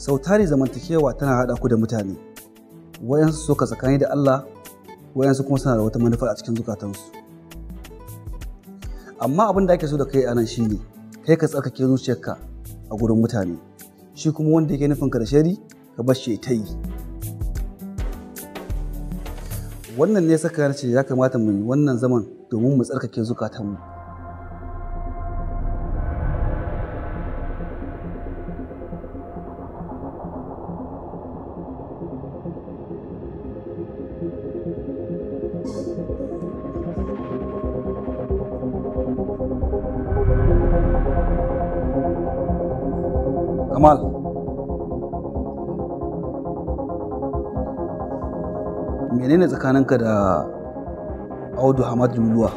Sau tari zamantakewa tana haɗa ku da mutane. Wayansu so ka tsakani da Allah, wayansu kuma suna da wata manufa a cikin zukatansu. Amma abin da ake so da kai anan shine kai ka tsarkake zuciyarka a gurin mutane. Shi kuma wanda yake nufin ka da shari, ka bar shi ta yi. Wannan ne saka na ce ya kamata mu yi wannan zaman domin mu tsarkake zukatanmu. Kamal, menene tsakaninka da Audu Hamad Luluwa?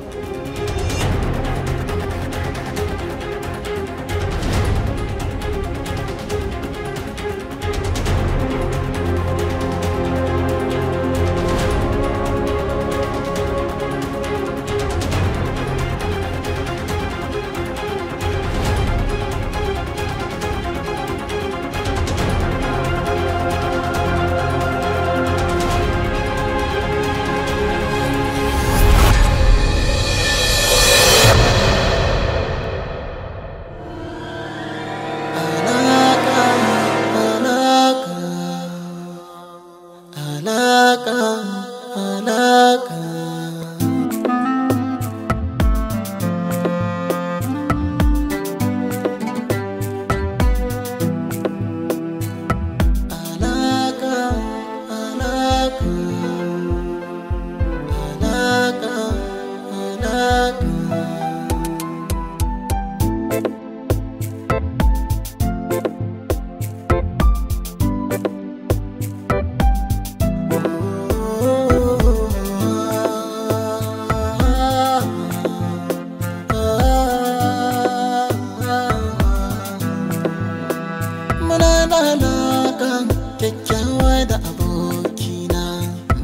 Kyakkyawa da abokina,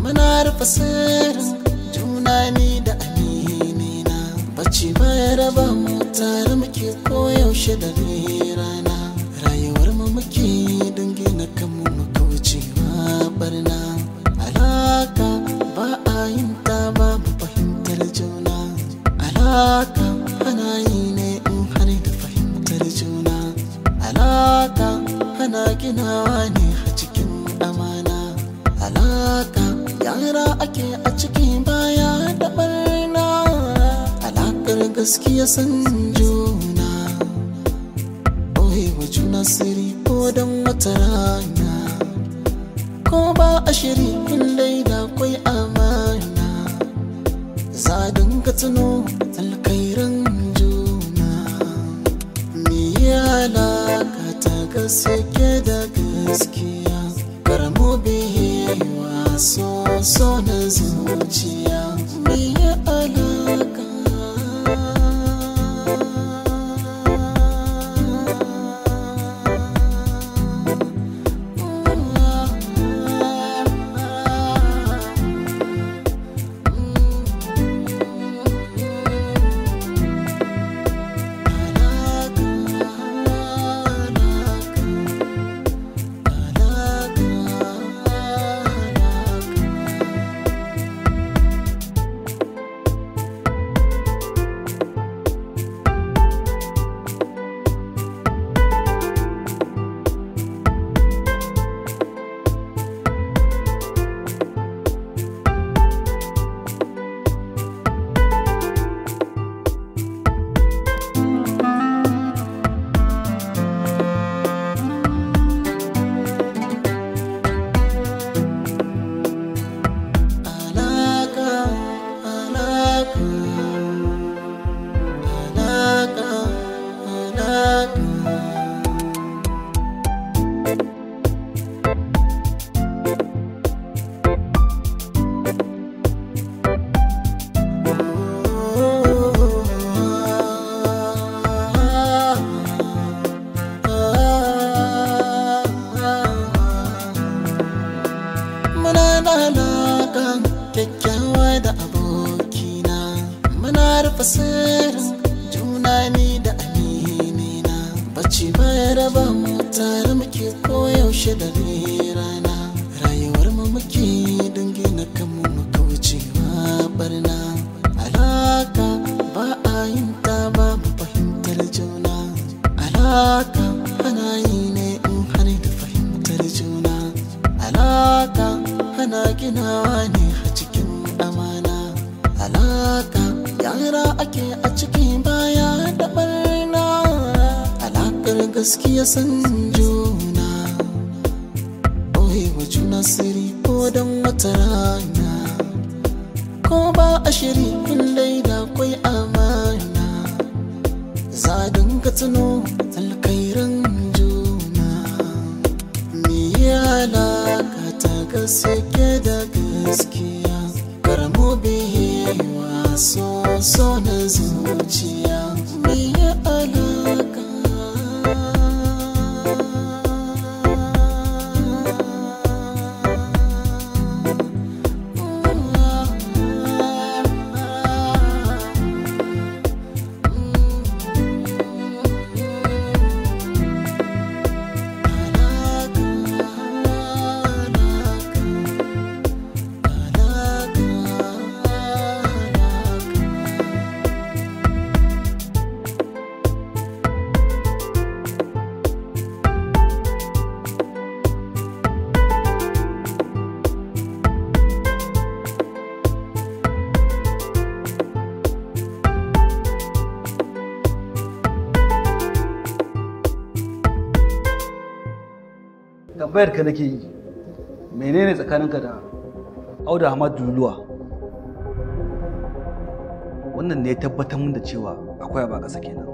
muna rufe sirrin juna ni da aminina. Bacci baya raba mu, tare muke koyaushe da rana. Rayuwar mu muke don gina kanmu mu kaucewa barna. Alaka ba a yin ta babu fahimtar juna. Alaka ana yi ne in har da fahimtar juna. Alaka ana ginawa ne a cikin amana. Alaka yara ake a ciki baya da barna. Alakar gaskiya san juna, ɓoyewa juna sirri ko don wata rana. Ko ba a shiri in dai da kwai amana, za dinga tuno alkhairan juna. Me alaka ta gaske da gaskiya, kar mu biyewa so so na zuciya. Me alaka? Kyakkyawa da abokina, muna rufe sirrin juna ni da aminina. Bacci baya raba mu, Tare muke koyaushe da rana. Rayuwar mu muke don gina kanmu mu kaucewa barna. Alaka ba a yin ta babu fahimtar juna. Alaka ana yi ne in har da fahimtar juna. Alaka ana ginawa ne a cikin amana. Alaka yara ake a ciki baya da barna. Alakar gaskiya san juna. Boyewa juna sirri ko don wata rana. Ko ba a shiri in dai da kwai amana. Za dinga tuno alkhairan juna. Me alaka ta gaske da gaskiya. Karamo biyewa so so na zuciya. Me alaka. Tambayar ka nake yi, menene tsakaninka da Auda Ahmad Duluwa? Wannan ne ya tabbatar mun da cewa akwai abu a ƙasa kenan.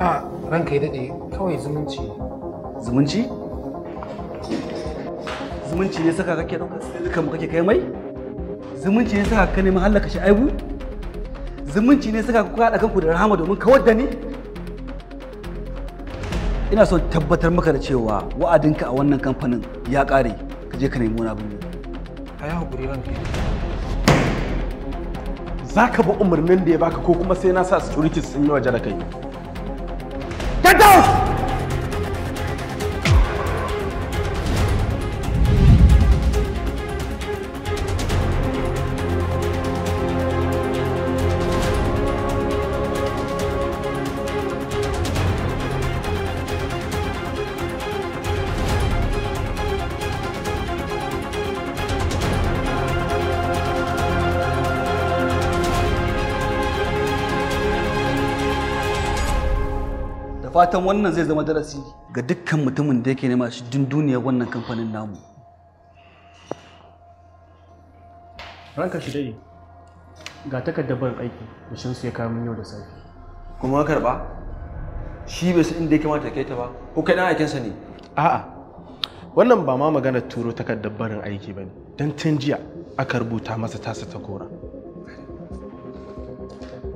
A ranka ya daɗe, kawai zumunci. Zumunci? Zumunci ne saka kake ɗaukar sirrikan mu kake kai mai? Zumunci ne saka ka nemi hallaka Shu'aibu? Zumunci ne saka kuka haɗa kanku da Rahama domin kawar da ni? Ina son tabbatar maka da cewa wa'adinka a wannan kamfanin ya ƙare, ka je ka nemi wani abin yi. A yi haƙuri ranka ya daɗe. Za ka bi umarnin da ya baka ko kuma sai na sa securities sun yi waje da kai. Get out! Fatan wannan zai zama darasi ga dukkan mutumin da yake nema shi dunduniyar wannan kamfanin namu. Ranka shi dai, ga takardar barin aiki da Shamsu ya kawo min yau da safe. Kuma karba? Shi bai san inda ya kamata kai ta ba, ko kai dan aikinsa ne? A'a, wannan ba ma maganar turo takardar barin aiki ba ne, don tun jiya aka rubuta masa tasa ta kora.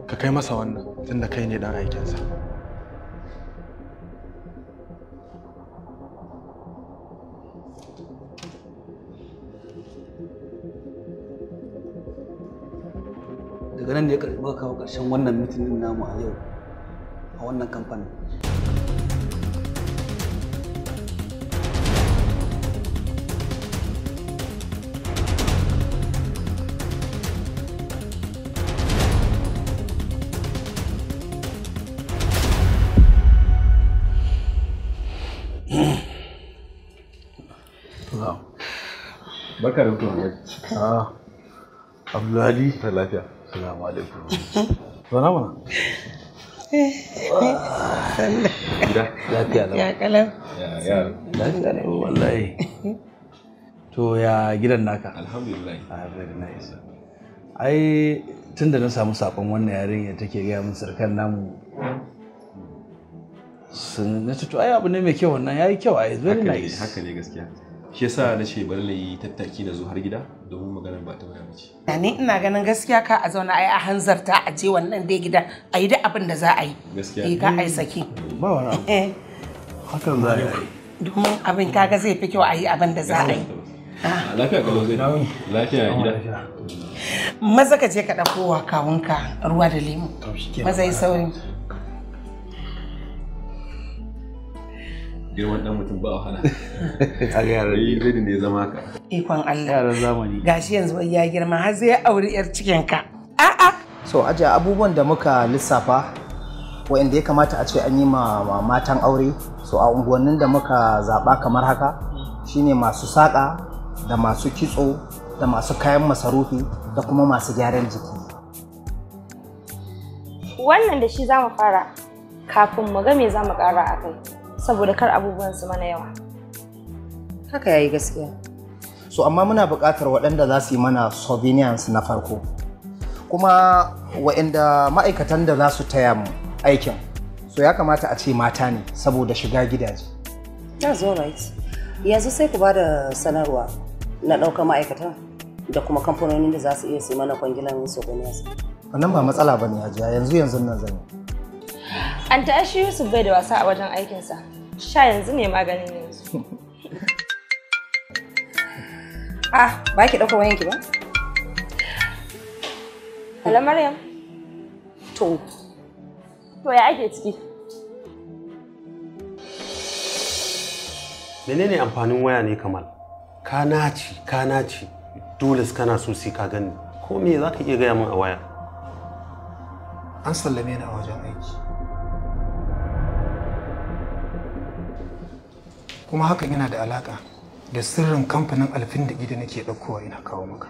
Ka kai masa wannan tunda kai ne dan aikinsa. Daga nan ne muka kawo ƙarshen wannan mitin din namu a yau a wannan kamfanin. Barka da mutuwa. Ah, Abdulhadi. Ta lafiya. Assalamu alaikum. Zauna mana. Gida. Lafiya lau. Ya kalam. Ya yara. Lafiya lau wallahi. To ya gidan naka? Alhamdulillah. Ah, very nice. Ai tunda na samu sakon wannan yarinya take gaya min sarkan namu sun na ce to ai abu ne mai kyau wannan yayi kyau ai very nice. Haka ne gaskiya. Shi yasa na ce bari na yi tattaki na zo har gida domin maganar ba ta waya ba ce. Ni ina ganin gaskiya ka a zauna ai a hanzarta a je wannan dai gida a yi duk abin da za a yi. Gaskiya. Eh ka ai saki. Ba wani abu. Hakan za a yi. Domin abin kaga zai fi kyau a yi abin da za a yi. Lafiya kalau zai. Lafiya ya gida. Maza ka je ka ɗauko wa kawunka ruwa da lemu. Maza yi sauri. Girman dan mutum ba wahala. A ga yaran zai ne zama haka. Ikon Allah. Yaran zamani. Gashi yanzu ya girma har zai auri yar cikin ka. A'a. So ajiya abubuwan da muka lissafa waɗanda ya kamata a ce an yi ma matan aure, so a unguwannin da muka zaɓa kamar haka shine masu saƙa da masu kitso da masu kayan masarufi da kuma masu gyaran jiki. Wannan da shi za mu fara kafin mu ga me za mu ƙara a kai, saboda kar abubuwan su mana yawa. Haka yayi gaskiya. So amma muna buƙatar waɗanda za su yi mana souvenirs na farko, kuma waɗanda ma'aikatan da za su taya mu aikin, so ya kamata a ce mata ne saboda shiga gidaje. That's all right. Yanzu sai ku ba da sanarwa na ɗaukar ma'aikatan da kuma kamfanonin da za su iya su mana kwangilan souvenirs. Wannan ba matsala bane Hajiya, yanzu nan zan yi. An tashi Yusuf bai da wasa a wajen aikinsa. Sha yanzu ne maganin yanzu. Ah, ba ki ɗaukar wayanki ba? Hello Maryam. To. To ya ake ciki? Menene amfanin waya ne Kamal? Ka naci, dole kana so sai ka gani. Ko me za ka iya gaya min a waya? An sallame ni a wajen aiki. Kuma hakan yana da alaka da sirrin kamfanin alfin da gida nake ɗaukowa ina kawo maka.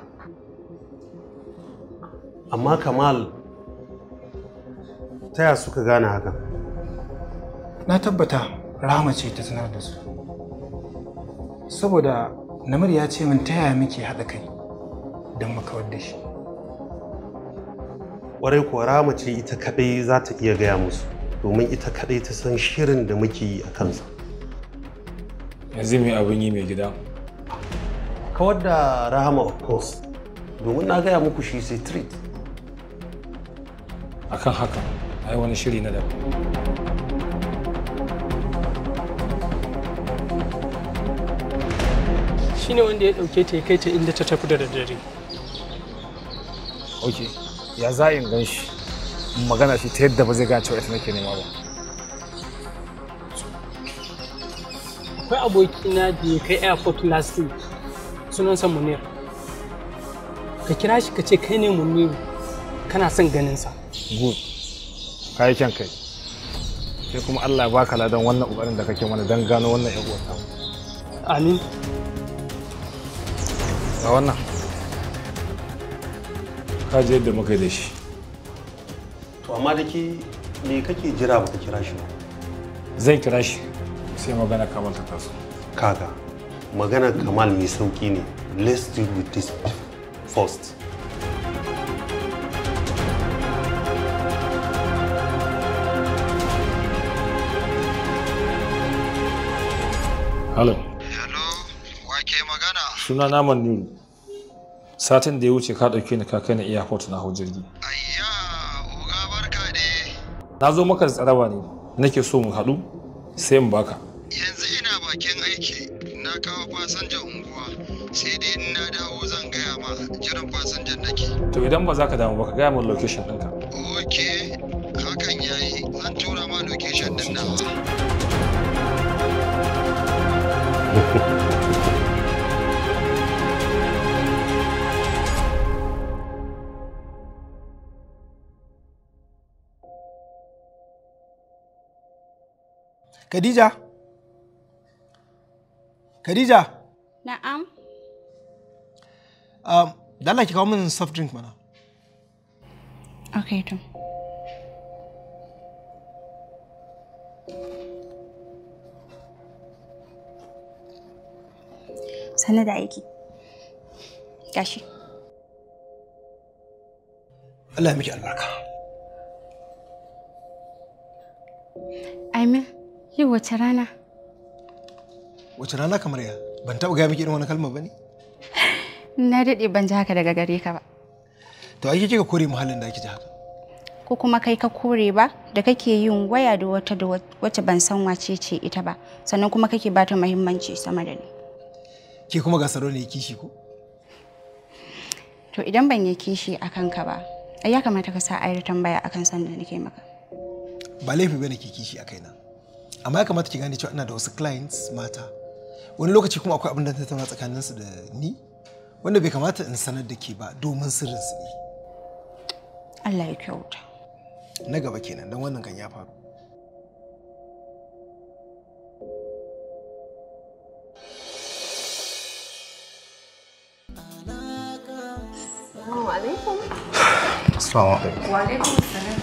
Amma Kamal, ta ya suka gane hakan? Na tabbata Rahama ce ta sanar da su. Saboda Namir ya ce min ta yaya muke haɗa kai don mu kawar da shi. Ƙwarai kuwa Rahama ce ita kaɗai za ta iya gaya musu, domin ita kaɗai ta san shirin da muke yi a kansa. Yanzu mai abin yi mai gida. Kawar da Rahama of course, domin na gaya muku shi sai treat. Akan haka, ai wani shiri na daban. Shine wanda ya ɗauke ta ya kai ta inda ta tafi da daddare. Ok, ya za in gan shi magana shi ta yadda ba zai gane cewa ita nake nema ba. Akwai abokina da ya kai airport last week, sunansa Munir. Ka kira shi ka ce kai ne Muniru, kana son ganinsa. Good, ka yi kyan kai. Sai kuma Allah ya baka ladan wannan ƙoƙarin da kake mana don gano wannan ƴan uwar tamu. Amin. Ga wannan. Ka ji yadda muka yi da shi. To amma da ke me kake jira baka kira shi ba? Zan kira shi sai magana Kamal ta taso. Kaga, magana Kamal mai sauki ne. Let's deal with this first. Hello. Hello, wa ke magana? Suna na Maniru. Satin da ya wuce ka ɗauke ni ka kai ni airport na hau jirgi. Ayya, oga barka dai. Na zo maka da tsaraba ne, nake so mu haɗu sai in baka. Yanzu ina bakin aiki, na kawo fasinja unguwa, sai dai in na dawo zan gaya ma jiran fasinjan nake. To idan ba za ka damu ba ka gaya min location ɗinka. Ok, hakan yayi, zan tura ma location ɗin nawa. Khadija? Khadija? Na'am. Da Allah ki kawo min soft drink mana. Okay to. Sannu da aiki. Gashi. Allah ya miki albarka. Amin. Yau wace rana? Wace rana kamar ya? Ban taɓa gaya miki irin wani kalma ba ne? Na daɗe ban ji haka daga gare ka ba. To ai kika kore muhallin da ake ji haka. Ko kuma kai ka kore ba da kake yin waya da wata da wacce ban san wace ce ita ba, sannan kuma kake bata muhimmanci sama da ni. Ke kuma ga saro ne kishi ko? To idan ban yi kishi akan ka ba, ai ya kamata ka sa ayar tambaya akan san da nake maka. Ba laifi bane ke kishi a kaina. Amma ya kamata ki gane cewa ina da wasu clients mata. Wani lokaci kuma akwai abin da tattauna tsakaninsu da ni wanda bai kamata in sanar da ke ba domin sirrinsu ne. Allah ya kyauta. Na gaba kenan don wannan kan ya faru. Assalamu alaikum. Assalamu alaikum. Wa alaikum salam.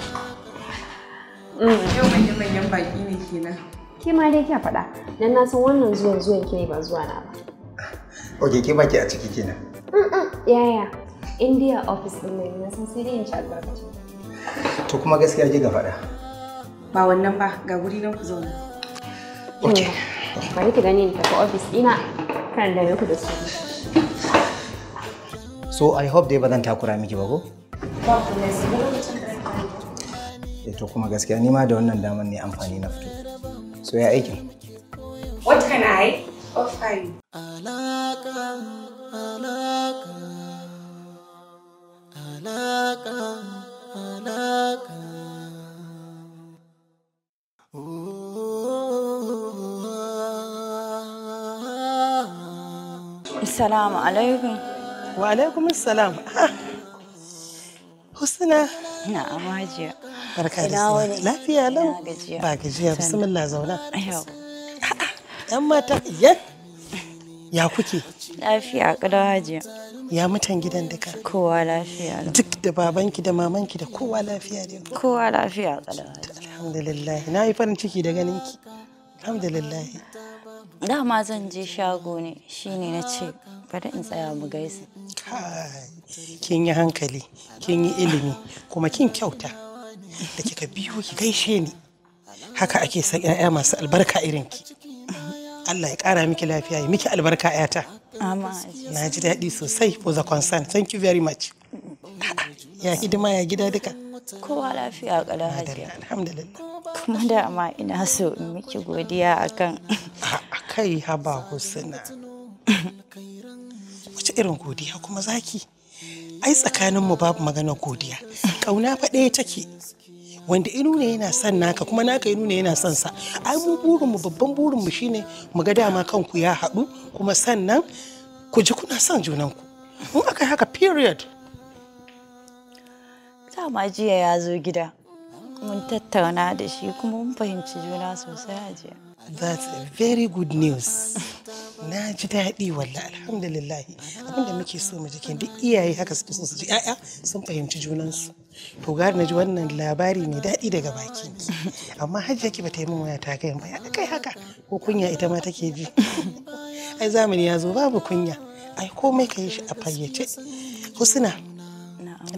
Yau manyan baki ne kenan. Ke ma dai kya faɗa, dan na san wannan zuwan zuwan ki ne ba zuwa na ba. Ok, ke baki a ciki kenan. Yaya, India office ɗin nan na san sai dai in ci albarkacin. To kuma gaskiya kika faɗa. Ba wannan ba, ga guri nan ku zauna. Ok. Bari ki gani in tafi office ɗina kan da ku da su. So I hope dai ba zan takura miki ba ko? Ba ku ne su lokacin da Eh to kuma gaskiya ni ma da wannan damar ne amfani na fito. So ya aikin? What can I offer you? Alaka, alaka, alaka, alaka. Assalamu alaikum. Wa alaikum assalam. Husna. Na'am Hajiya. Barka da zuwa. Lafiya lau. Ba gajiya. Bismillah zauna. Yan mata ya. Ya kuke? Lafiya kalau Hajiya. Ya mutan gidan duka? Kowa lafiya lau. Duk da babanki da mamanki da kowa lafiya dai. Kowa lafiya kalau. Alhamdulillah. Na yi farin ciki da ganinki. Alhamdulillah. Dama zan je shago ne shine na ce bari in tsaya mu gaisa. Kai, kin yi hankali, kin yi ilimi, kuma kin kyauta da kika biyo ki gaishe ni. Haka ake son 'ya'ya masu albarka irin ki. Allah ya ƙara miki lafiya, ya miki albarka 'yata. Amma Na ji daɗi sosai for the concern. Thank you very much. Ya hidima ya gida duka. Kowa lafiya kalau Hajiya. Alhamdulillah. Kuma dama ina so in miki godiya akan Kai haba Husna. Wace irin godiya kuma zaki? Ai tsakaninmu babu magana godiya. Ƙauna fa ɗaya take. Wanda inu ne yana son naka kuma naka inu ne yana son sa. Ai mu burinmu babban burinmu shine mu ga dama kanku ya haɗu kuma sannan ku ji kuna son junanku. In aka yi haka period. Dama jiya ya zo gida. Mun tattauna da shi kuma mun fahimci juna sosai Hajiya. That's a very good news. Na ji daɗi walla alhamdulillah. Abinda muke so mu ji kenan duk iyaye haka suke so su ji ƴaƴa sun fahimci junansu. To gari na ji wannan labari mai daɗi daga bakin ki. Amma Hajiya ki bata yi min waya ta gaya ba ya kai haka ko kunya ita ma take ji. Ai zamani ya zo babu kunya. Ai komai ka yi shi a fayyace. Husna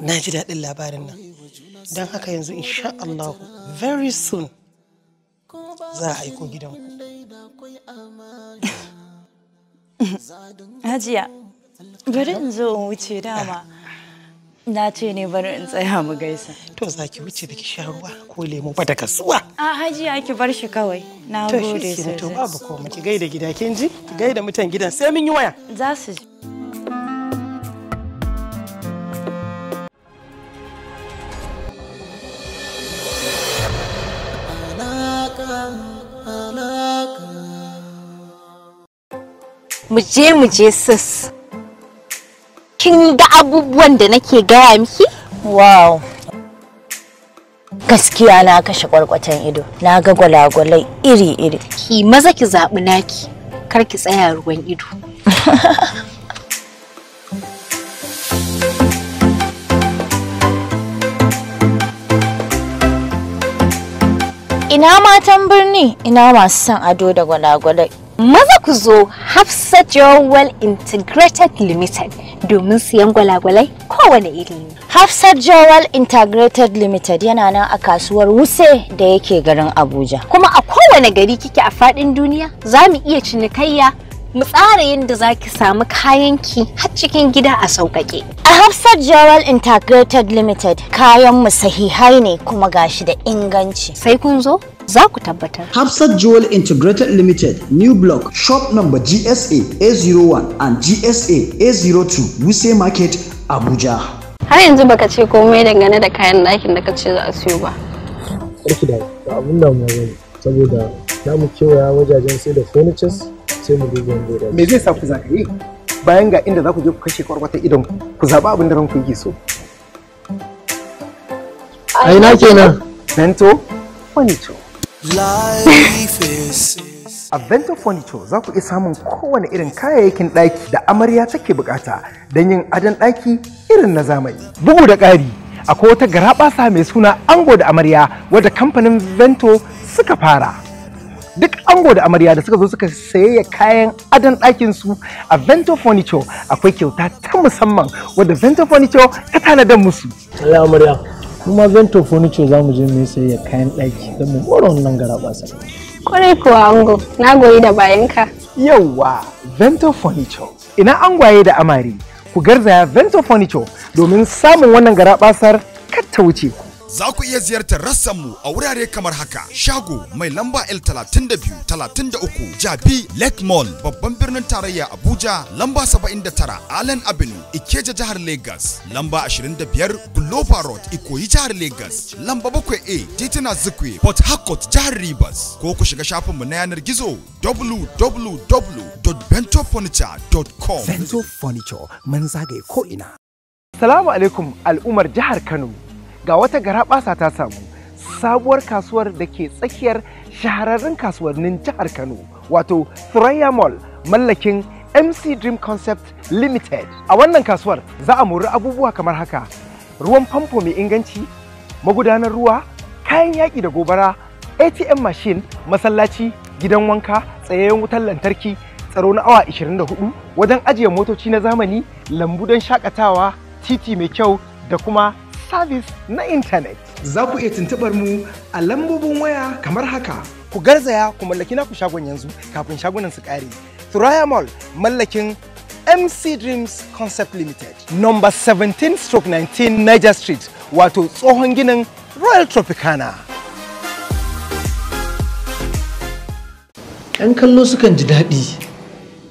na ji daɗin labarin nan. Don haka yanzu insha Allah very soon za a aiko gidanku. Hajiya, bari in zo in wuce dama. Na ce ne bari in tsaya mu gaisa. To za ki wuce baki sha ruwa ko lemo ba daga zuwa. A Hajiya ki bar shi kawai. Na To gode shi kenan, to sosai. babu komai ki gaida gida kin ji? Ki gaida mutan gidan sai mun yi waya. Za su ji. Alaka, alaka. Mu je mu je sis. Kin ga abubuwan da nake gaya miki? Wow. Gaskiya na kashe kwarkwatan ido. Na ga gwalagwalai iri-iri. Ki maza ki zaɓi naki, kar ki tsaya ruwan ido. Ina matan birni, ina masu son ado da gwalagwalai. Maza ku zo Hafsat Jewel Integrated Limited domin siyan gwalagwalai kowane iri ne. Hafsat Jewel Integrated Limited yana nan a kasuwar Wuse da yake garin Abuja. Kuma a kowane gari kike a faɗin duniya za mu iya cinikayya mu tsara yadda za ki samu kayanki har cikin gida a sauƙaƙe. A Hafsat Jewel Integrated Limited kayan mu sahihai ne kuma gashi da inganci. Sai kun zo za ku tabbatar. Hafsat Jewel Integrated Limited, New Block, shop number GSA A01 and GSA A02, Wuse Market, Abuja. Har yanzu baka ce komai dangane da kayan ɗakin da ka ce za a siyo ba. Karki da ba abun damuwa bane. Saboda za mu kewaya wajajen sai da furnitures sai mu duba wanda ya dace. Me zai sa ku zagaye? Bayan ga inda za ku je ku kashe kwarkwata idon ku, ku zaɓi abin da ranku yake so. A ina kenan? Vento Furniture. A Vento Furniture za ku iya samun kowane irin kayayyakin ɗaki da amarya take bukata don yin adon ɗaki irin na zamani. Bugu da ƙari, akwai wata garaɓasa mai suna Ango da Amarya wadda kamfanin Vento suka fara. Duk ango da amarya da suka zo suka sayayya kayan adon ɗakin su a Vento Furniture akwai kyauta ta musamman wadda Vento Furniture ta tanadar musu. Allah amarya, mu ma Vento Furniture za mu je mu yi sayayya kayan ɗaki don mu more wannan garaɓasa. Kwarai kuwa ango, na goyi da bayanka. Yawwa, Vento Furniture. Ina angwaye da amare, ku garzaya Vento Furniture domin samun wannan garaɓasar kar ta wuce ku. Za ku iya ziyartar rassanmu a wurare kamar haka: shago mai lamba L32 33 Jabi Lake Mall, babban birnin tarayya Abuja, lamba 79 Allen Avenue, Ikeja, jihar Lagos, lamba 25 Glover Road, Ikoyi, jihar Lagos, lamba 7A Titina Zikwe, Port Harcourt, jihar Rivers, ko ku shiga shafinmu na yanar gizo www.bentofurniture.com. Vento Furniture mun zagaye ko'ina. Salamu alaikum al'ummar jihar Kano. Ga wata garaɓasa ta samu sabuwar kasuwar da ke tsakiyar shahararrun kasuwannin jihar Kano, wato Thuraya Mall, mallakin MC Dream Concept Limited. A wannan kasuwar za a mori abubuwa kamar haka: ruwan famfo mai inganci, magudanar ruwa, kayan yaƙi da gobara, ATM machine, masallaci, gidan wanka, tsayayyen wutar lantarki, tsaro na awa 24, wajen ajiye motoci na zamani, lambu don shakatawa, titi mai kyau da kuma sabis na intanet. Za ku iya tuntuɓar mu a lambobin waya kamar haka. Ku garzaya ku mallaki naku shagon yanzu kafin shagunan su ƙare. Thuraya Mall mallakin MC Dreams Concept Limited. Number 17/19 Niger Street, wato tsohon ginin Royal Tropicana. 'Yan kallo sukan ji daɗi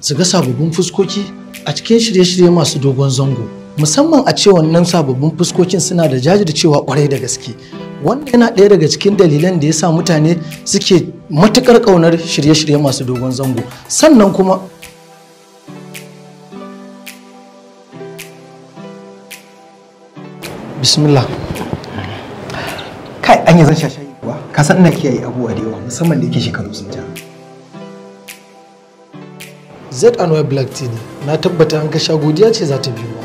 su ga sababbin fuskoki a cikin shirye-shirye masu dogon zango, musamman a ce wannan sababbin fuskokin suna da jajircewa kwarai da gaske. Wannan yana ɗaya daga cikin dalilan da ya sa mutane suke matuƙar ƙaunar shirye-shirye masu dogon zango. Sannan kuma bismillah. Kai, anya zan sha shayi kuwa? Ka san ina kiyaye abubuwa da yawa, musamman da yake shekaru sun ja. Z&Y Black Tea ne, na tabbata an ka sha godiya ce za ta biyo ba.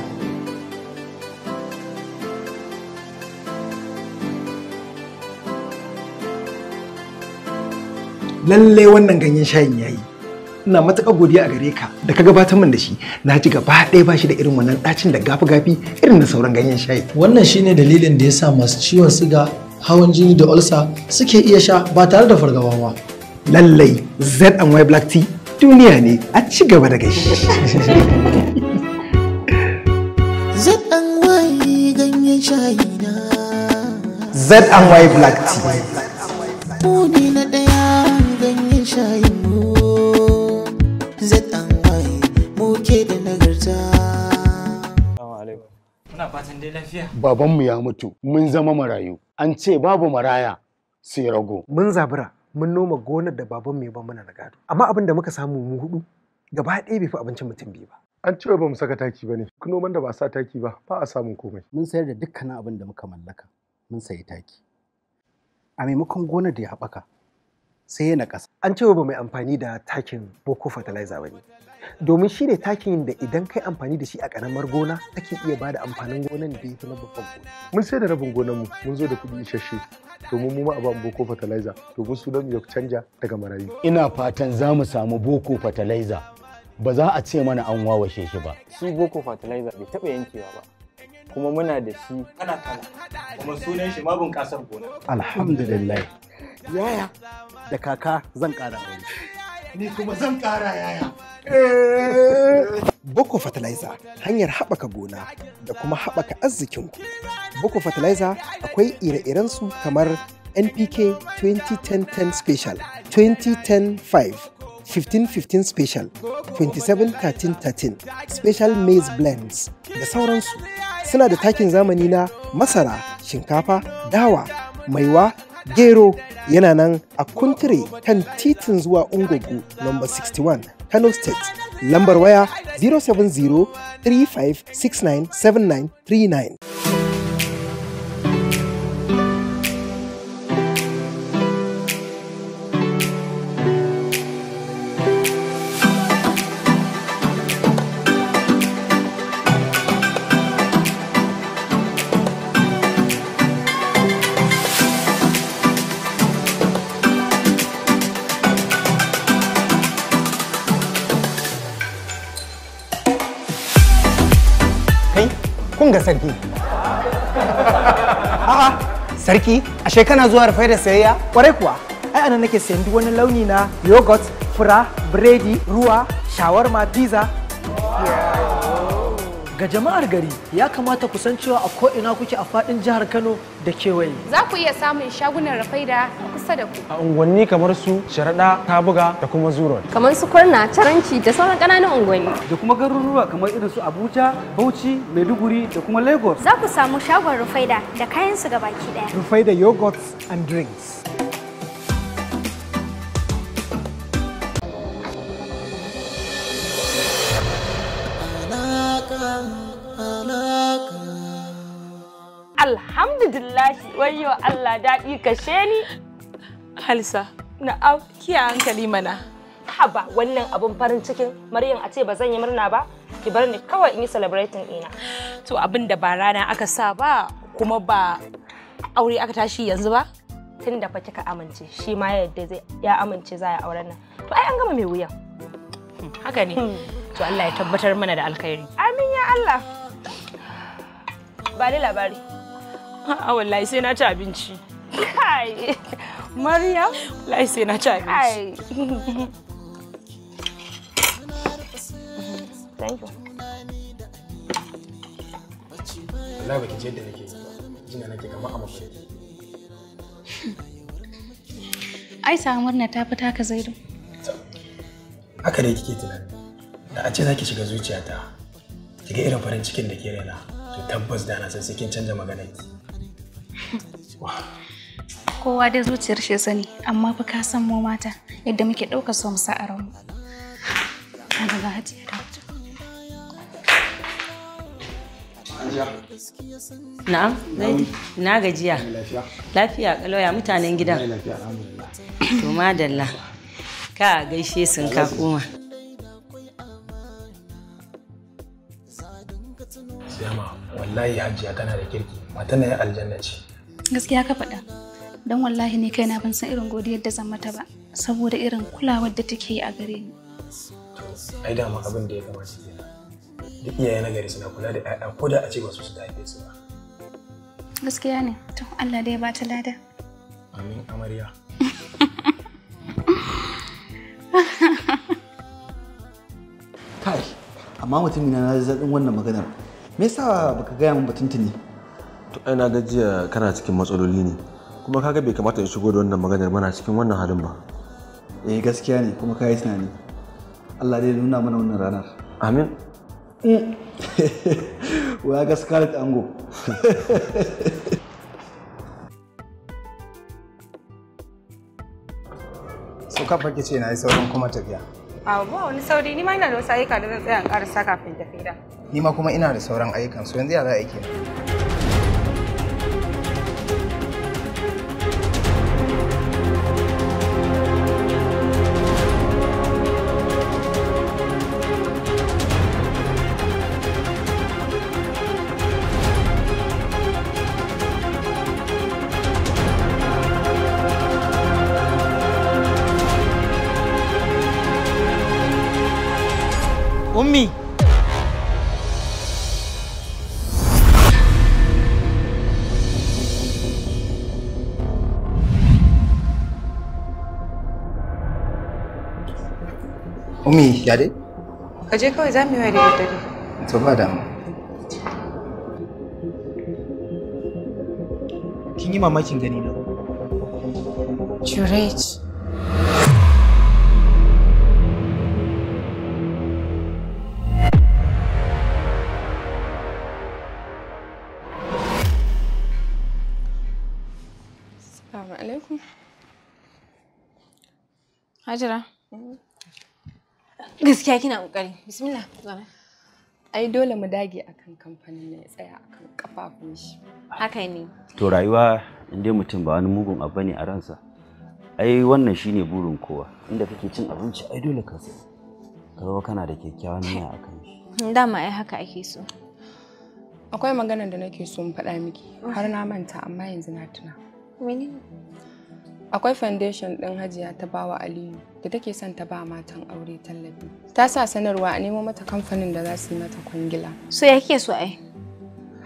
Lallai wannan ganyen shayin yayi. Ina matuƙar godiya a gare ka da ka gabatar min da shi. Na ji gaba ɗaya ba shi da irin wannan ɗacin da gafi-gafi irin na sauran ganyen shayi. Wannan shine dalilin da ya sa masu ciwon siga, hawan jini da ulcer suke iya sha ba tare da fargaba ba. Lallai Z&Y Black Tea duniya ne, a ci gaba da gashi. Z&Y ganyen shayi na. Z&Y Black Tea. Mu ne na ɗaya ganyen shayin mu. Z&Y mu ke da nagarta. Muna fatan dai lafiya. Babanmu ya mutu, mun zama marayu. An ce babu maraya sai rago. Mun zabura, mun noma gonar da babanmu ya ban mana na gado. Amma abin da muka samu mu hudu gaba ɗaya bai fi abincin mutum biyu ba. An ce ba mu saka taki ba ne. Noman da ba a sa taki ba, ba a samun komai. Mun sayar da dukkanin abin da muka mallaka, mun sayi taki. A maimakon gonar da ya haɓaka, sai ya naƙasa. An ce ba mai amfani da takin Boko Fertilizer ba ne. Domin shi ne takin da idan kai amfani da shi a ƙaramar gona take iya bada amfanin gonan da ya fi na babban gona. Mun sai da rabin gonarmu, mun zo da kuɗi isasshe domin mu ma a ba mu Boko Fertilizer domin sunan mu ya canja daga marayu. Ina fatan za mu samu Boko Fertilizer. Ba za a ce mana an wawashe shi ba. Shi Boko Fertilizer bai taɓa yankewa ba. Kuma muna da shi kala-kala. Kuma sunan shi ma bunƙasar gona. Alhamdulillah. Yaya da kaka zan ƙara aure. Ni kuma zan ƙara yaya. Boko Fertilizer hanyar haɓaka gona da kuma haɓaka arzikinku. Boko Fertilizer akwai ire-irensu kamar NPK 2010-10 Special, 2010-5, 15-15 Special, 27-13-13, Special Maize Blends da sauransu. Suna da takin zamani na masara, shinkafa, dawa, maiwa, Gero yana nan a Kuntire kan titin zuwa Ungogo number 61 Kano State. Lambar waya 070 35697939. Kun ga sarki. A'a, sarki, ashe kana zuwa rufai da sayayya? Kwarai kuwa, ai anan nake sayan duk wani launi na yogurt, fura, biredi, ruwa, shawarma, pizza. Ga jama'ar gari ya kamata ku san cewa a ko'ina kuke a faɗin jihar Kano da kewaye. Za ku iya samun shagunan Rafaida a kusa da ku. A unguwanni kamar su Sharaɗa, Kabuga da kuma Zuro. Kamar su Kurna, Caranci da sauran ƙananan unguwanni. Da kuma garuruwa kamar irin su Abuja, Bauchi, Maiduguri da kuma Lagos. Za ku samu shagon Rufaida da kayan su gabaki ɗaya. Rufaida yogurts and drinks. Alhamdulillah, wayyo Allah daɗi kashe ni. Halsa, na'am, kiya hankali mana. Haba, wannan abun farin cikin Maryam a ce ba zan yi murna ba, ki bar ni kawai in yi celebrating ɗina. To abin da ba rana aka sa ba kuma ba aure aka tashi yanzu ba? Tun da fa kika amince, shi ma yadda zai ya amince za ya auren nan. To ai an gama mai wuyan. Haka ne. To Allah ya tabbatar mana da alkhairi. Amin ya Allah. Ba ni labari. A'a wallahi sai na ci abinci. Kai, Maryam, wallahi sai na ci abinci. Kai. Thank you. Wallahi baki ji yadda nake yi ba. Jina nake kamar a mafarki. Ai sa murna ta fi taka Zaidu. Haka dai kike tunani. Da a ce za ki shiga zuciyata, ki ga irin farin cikin da ke raina, to tabbas da na san sai kin canja maganar ki. Kowa dai zuciyar shi sani, amma fa ka san mu mata yadda muke ɗaukar so mu sa a ranmu. Kaga ga Hajiya ta fito. Na'am, Zaidi, na gajiya. Lafiya kalau ya mutanen gidan. To madalla. Ka gaishe sun ka koma. Siyama, wallahi Hajiya tana da kirki, matan nan aljanna ce. Gaskiya ka faɗa. Don wallahi ni kaina ban san irin godiyar da zan mata ba, saboda irin kulawar da take yi a gare ni. To, ai dama abin da ya kamata kenan. Duk iyaye na gari suna kula da 'ya'ya ko da a ce ba su su haife su ba. Gaskiya ne, to Allah dai ya bata lada. Amin amarya. Kai, amma mutumina na ji daɗin wannan maganar. Me yasa baka gaya min batun tuni? To ai na gajiya kana cikin matsaloli ne. Kuma kaga bai kamata in shigo da wannan maganar bana cikin wannan halin ba. Eh gaskiya ne kuma ka yi tunani. Allah dai nuna mana wannan ranar. Amin. Wa ga Scarlett Ango. So ka fake ce na yi saurin kuma tafiya. A ba wani sauri, ni ma ina da wasu ayyuka da zan tsaya in karasa kafin tafi gida. Ni ma kuma ina da sauran ayyukan, so yanzu ya za a yi kenan. Ummi. Ummi, ya dai? Ka je kawai za mu yi wa da daddare. To ba damu. Kin yi mamakin gani na. Jurej. Assalamu alaikum. Hajara. Gaskiya kina kokari. Bismillah. Zauna. Ai dole mu dage akan kamfanin ne ya tsaya akan kafafun shi. Haka ne. To rayuwa in dai mutum ba wani mugun abu ne a ransa. Ai wannan shine burin kowa. Inda kake cin abinci ai dole ka zama kana da kyakkyawan niyya akan shi. Dama ai haka ake so. Akwai maganar da nake so in faɗa miki har na manta amma yanzu na tuna. Menene? Akwai foundation ɗin Hajiya ta bawa Aliyu da take son ta ba matan aure tallafi. Ta sa sanarwa a nemo mata kamfanin da za su yi mata kwangila. So ya kike so ai?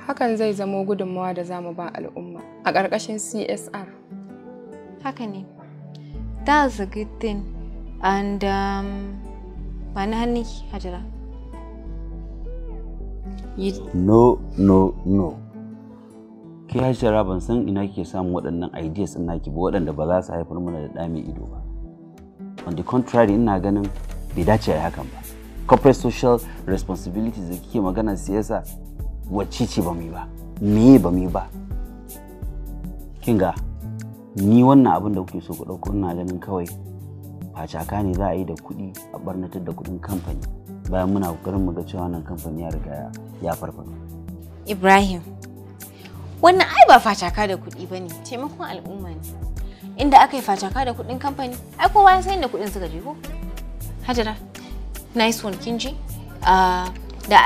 Hakan zai zamo gudunmawa da za mu ba al'umma a ƙarƙashin CSR. Haka ne. That's a good thing. And ba na hannunki Hajara. No, no, no. Ke Hajara ban san ina kike samun waɗannan ideas ɗin naki ba waɗanda ba za su haifar mana da ɗa mai ido ba. On the contrary, ina ganin bai dace a yi hakan ba. Corporate social responsibilities da kike magana siyasa wacce ce ba mu yi ba? Meye ba mu yi ba? Kin ga ni wannan abin da kuke so ku ɗauko ina ganin kawai facaka ne za a yi da kuɗi a barnatar da kuɗin kamfani bayan muna ƙoƙarin mu ga cewa wannan kamfani ya riga ya farfaɗo. Ibrahim, wannan ai ba facaka da kuɗi ba ne, taimakon al'umma ne. Inda aka yi facaka da kuɗin kamfani, ai kowa ya san inda kuɗin suka je ko? Hajara, nice one kin ji? Da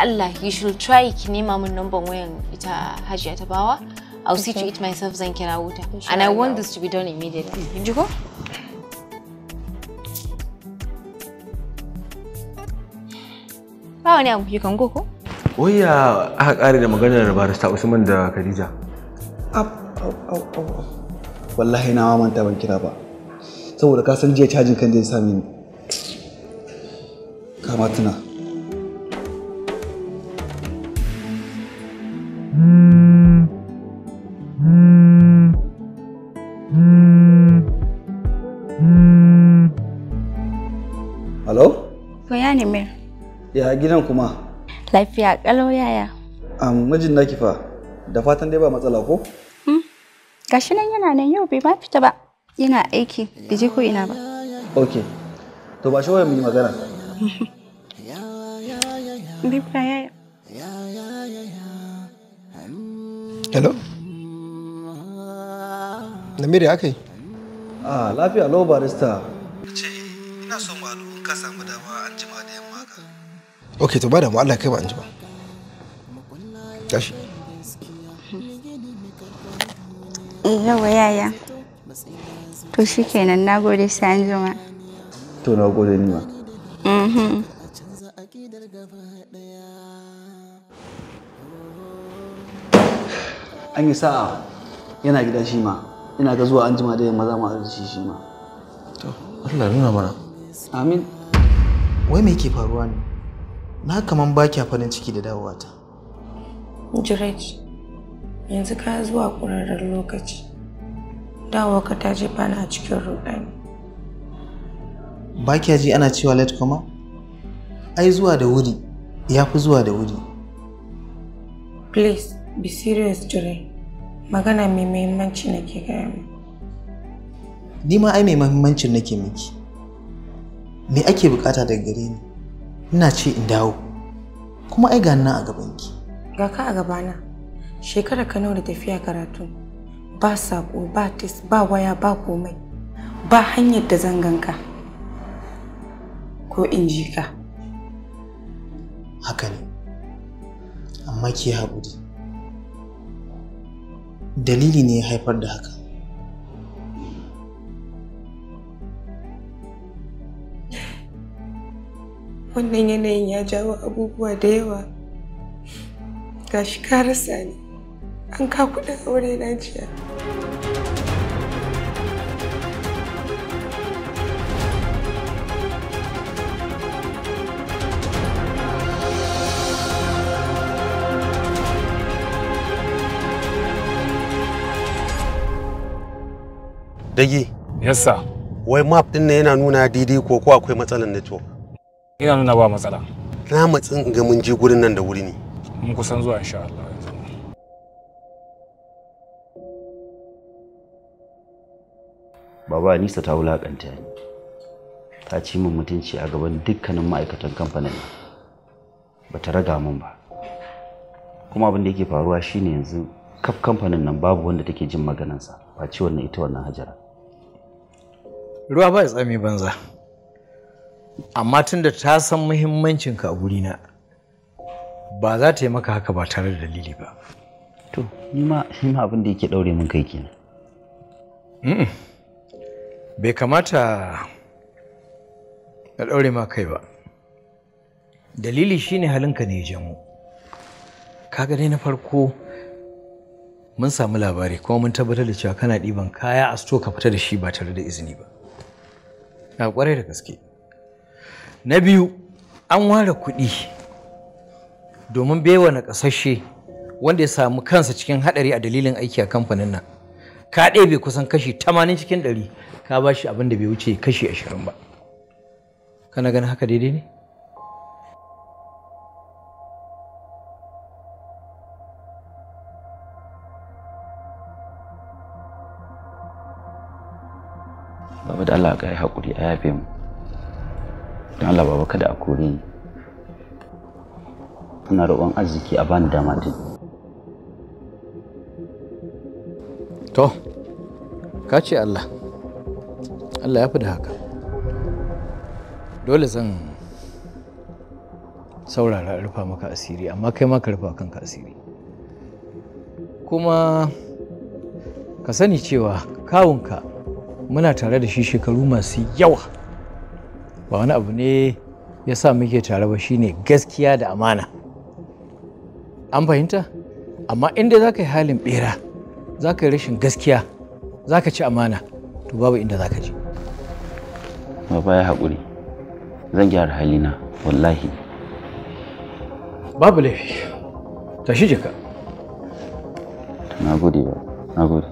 Allah, you should try ki nema min number wayan ita Hajiya ta bawa. I'll see to it myself zan kira wuta. And I want this to be done immediately. Kin ji ko? Ba wani abu, you can go ko? Wayya aka kare da maganar barista Usman da Khadija. Au au au. Wallahi na manta ban kira ba. Saboda ka san jiya cajin kan zai same ni. Kama tuna. Hello? To ya ne Mir? Ya gidan kuma? Lafiya kalau yaya. Mijin naki fa da fatan dai ba matsala ko? Gashi nan yana nan yau bai ma fita ba. Yana aiki bai je ko ina ba. Okay. To ba shi waya mu yi magana. Bibra yaya. Hello? Namir ya kai? Ah, lafiya lau barista. Ce ina so mu haɗu in ka samu dama an jima da yamma haka. Okay, to ba da mu Allah kai ba an jima. Tashi. Yawa yaya. To shikenan nagode sai an jima. To nagode ni ma. Mhm. An yi sa'a yana gida shi ma. Ina ga zuwa an jima da yamma za mu haɗu da shi ma. To Allah nuna mana. Amin. Wai me yake faruwa ne? Na kaman ba kya farin ciki da dawowata. Jirej, yanzu ka zuwa ƙurarren lokaci. Dawowarka ta jefa ni a cikin ruɗani. Ba kya ji ana cewa late kuma? Ai zuwa da wuri ya fi zuwa da wuri. Please, be serious Jirej. Magana mai muhimmanci nake gaya ma. Ni ma ai mai muhimmancin nake miki. Me ake bukata daga gare ni? Ina ce in dawo. Kuma ai ga nan a gabanki. Ga ka a gabana. Shekara ka nawa da tafiya karatu. Ba sako, ba tes, ba waya, ba komai. Ba hanyar da zan ganka. Ko in ji ka. Haka ne. Amma ki haƙuri. Dalili ne ya haifar da haka. Wannan yanayin ya jawo abubuwa da yawa. Gashi ka rasa ni. An ka kuɗin aure na jiya. Dage. Yes sir. Wai map din nan yana nuna daidai ko ko akwai matsalar network? Ina nuna ba matsala. Na matsin in ga mun je gurin nan da wuri ne. Mun kusan zuwa insha Allah. Baba Anisa ta wulakanta ni. Ta ci min mutunci a gaban dukkanin ma'aikatan kamfanin nan. Bata raga min ba. Kuma abin da yake faruwa shine yanzu kaf kamfanin nan babu wanda take jin maganansa face wannan ita wannan Hajara. Ruwa ba ya tsami banza. Amma tunda ta san muhimmancinka a gurina, ba za ta yi maka haka ba tare da dalili ba. To, ni ma abin da yake daure min kai kenan. Bai kamata na daure ma kai ba. Dalili shine halinka ne ya jamo. Kaga dai na farko mun samu labari kuma mun tabbatar da cewa kana ɗiban kaya a sto ka fita da shi ba tare da izini ba. Na ƙwarai da gaske. Na biyu, an ware kuɗi domin baiwa na ƙasashe wanda ya samu kansa cikin haɗari a dalilin aiki a kamfanin nan. Ka ɗebe kusan kashi 80 cikin 100 ka ba shi abin da bai wuce kashi 20 ba. Kana ganin haka daidai ne? Baba da Allah ka yi haƙuri a yafe mu. Don Allah baba kada a kore ni. Ina roƙon arziki a bani dama ta. To, ka ce Allah. Allah ya fi da haka. Dole zan saurara in rufa maka asiri, amma kai ma ka rufa kanka asiri. Kuma ka sani cewa kawunka muna tare da shi shekaru masu yawa. Ba wani abu ne ya sa muke tare ba, shine gaskiya da amana. An fahimta? Amma inda za ka yi halin bera, za ka yi rashin gaskiya, za ka ci amana, to babu inda za ka je. Baba ya haƙuri. Zan gyara halina, wallahi. Babu laifi. Tashi jika. Na gode ba. Na gode.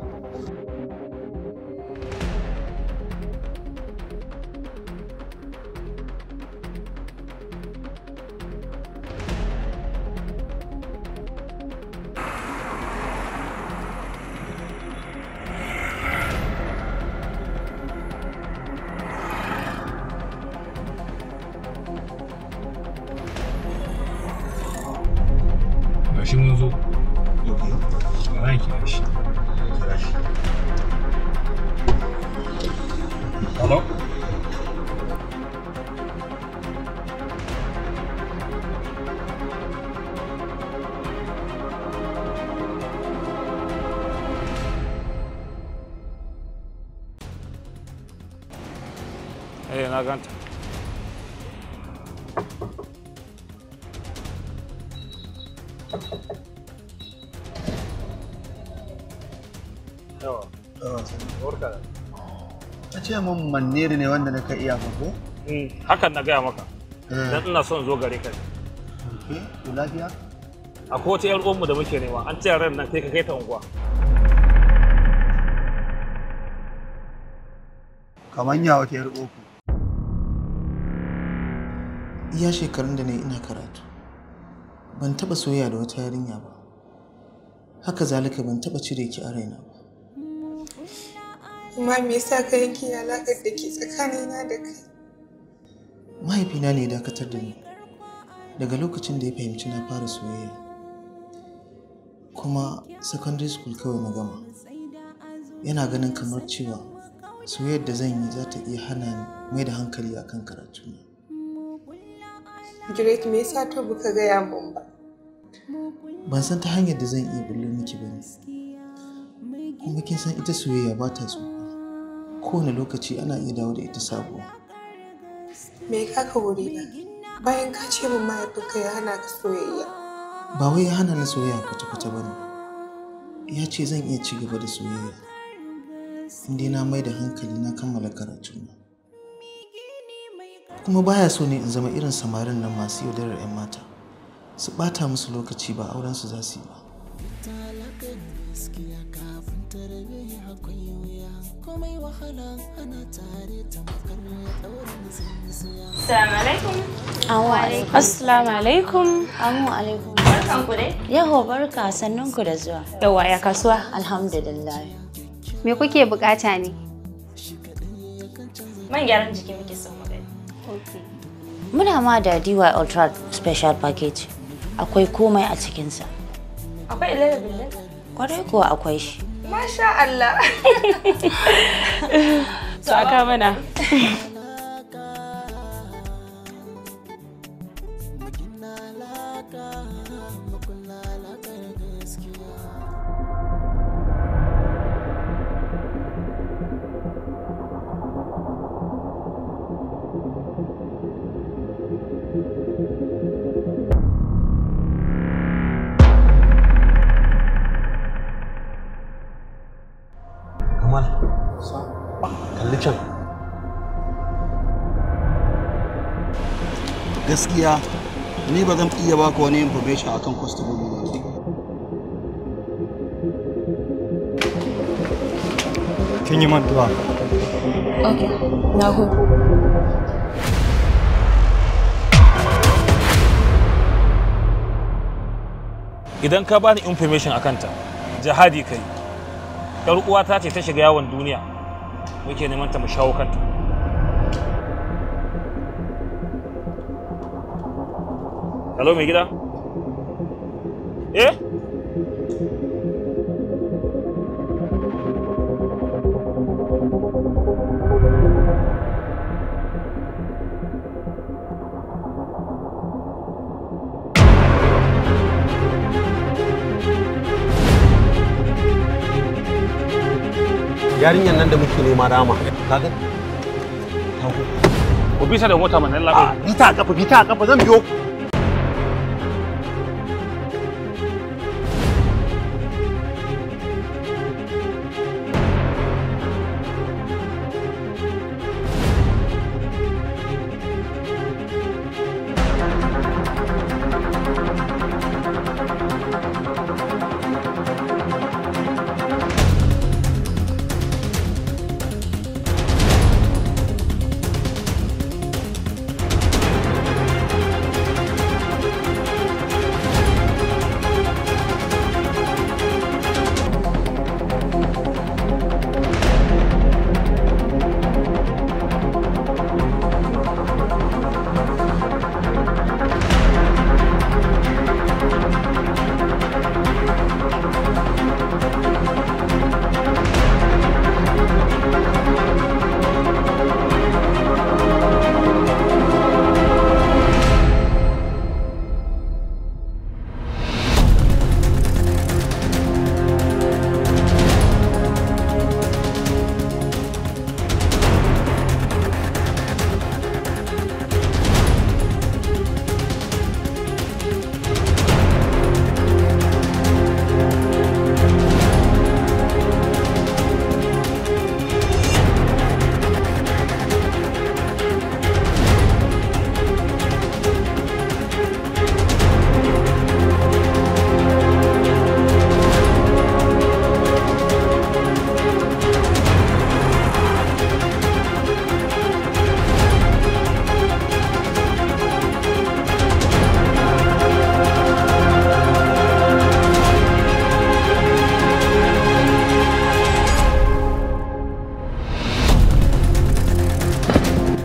Gashi mun zo. Bara kira shi. Hello? Eh, na ganta. Ta ce min Maniri ne wanda na kai iya ko? Hakan na gaya maka. Dan ina son zo gare ka. Okay, to lafiya? Akwai wata 'yar uwanmu da muke nema, an ce ran nan kai ka kai ta unguwa. Kaman ya wata 'yar uwanku. Iya shekarun da na yi ina karatu, ban taɓa soyayya da wata yarinya ba. Haka zalika ban taɓa cire ki a raina ba. Amma me yasa ka yanke alaƙar da ke tsakanina da kai? Mahaifina ne ya dakatar da ni daga lokacin da ya fahimci na fara soyayya. Kuma secondary school kawai na gama. Yana ganin kamar cewa soyayyar da zan yi za ta iya hana ni mai da hankali akan karatuna. Great, me yasa to baka gaya mun ba? Ban san ta hanyar da zan iya bullo miki ba ne. Kuma kin san ita soyayya ba ta tsufa. Kowane lokaci ana iya dawo da ita sabuwa. Me ka ka wuri na? Bayan ka ce min mahaifinka ya hana ka soyayya. Ba wai ya hana ni soyayya kwata-kwata ba ne. Ya ce zan iya ci gaba da soyayya. In dai na mai da hankali na kammala karatuna. Kuma baya so ne in zama irin samarin nan masu yaudarar 'yan mata. Su ɓata musu lokaci ba auren su za su yi ba. Assalamu alaikum. Assalamu alaikum. Amu alaikum. Barkan ku dai. Yaho barka, sannun ku da zuwa. Yawwa ya kasuwa. Alhamdulillah. Me kuke bukata ne? Man gyaran jiki muke son mu gani. Okay. Muna ma da DY Ultra Special Package. Akwai komai a cikinsa. Akwai ilala billah? Kwarai kuwa akwai shi. Masha Allah. To aka mana. Kamal, kalli can. Gaskiya ni ba zan iya baka wani information akan kwastomomi na ba. Kin yi mantuwa. Okay, na gode. Idan ka bani information akan ta, jihadi kai. Yar uwata ce ta shiga yawon duniya. Muke neman ta mu shawo kanta. Hello mai gida? Eh? Yarinyar nan da muke nema rama, kaga? Ku bisa da mota mana Allah. Bita a kafa, bita a kafa zan biyo.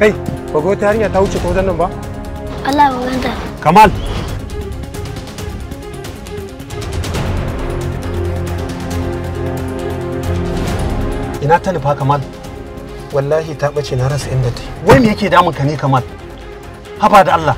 Kai, ba ga wata yarinya ta wuce ta wajen nan ba? Allah ba ganta. Kamal. Ina ta nufa Kamal? Wallahi ta bace na rasa inda ta yi. Wai me yake damun ka ne Kamal? Haba da Allah.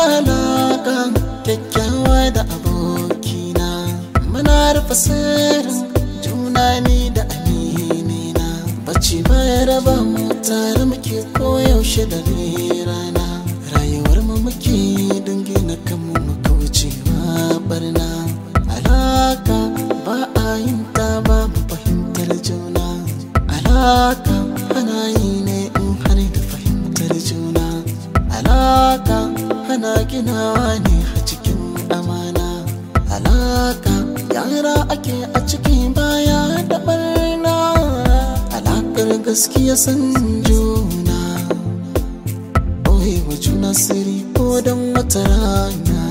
Alaka kyakkyawa da abokina, muna rufe sirrin juna ni da aminina. Bacci baya raba mu, tare muke koyaushe da rana. Rayuwar mu muke don gina kanmu mu kaucewa barna. Alaka ba a yin ta babu fahimtar juna. Alaka ana yi ne in har da fahimtar juna. Alaka ana ginawa ne a cikin amana. Alaka yara ake a ciki baya da barna. Alakar gaskiya san juna, ɓoyewa juna sirri ko don wata rana.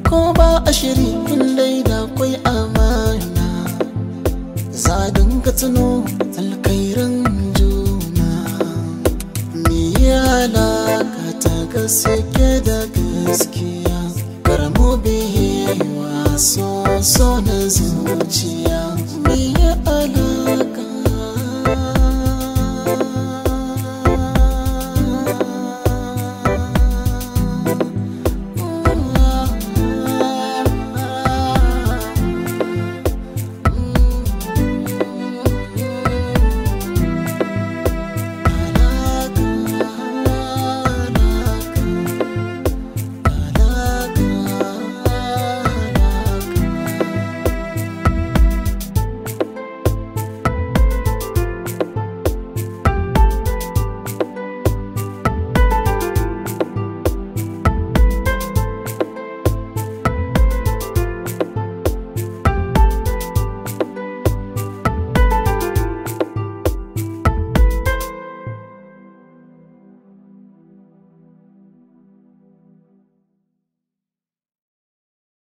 Ko ba a shiri in dai da kwai amana, za a dinga tuno alkhairan juna. Me ya alaka ta gaske da gaskiya, kar mu biyewa so so na zuciya.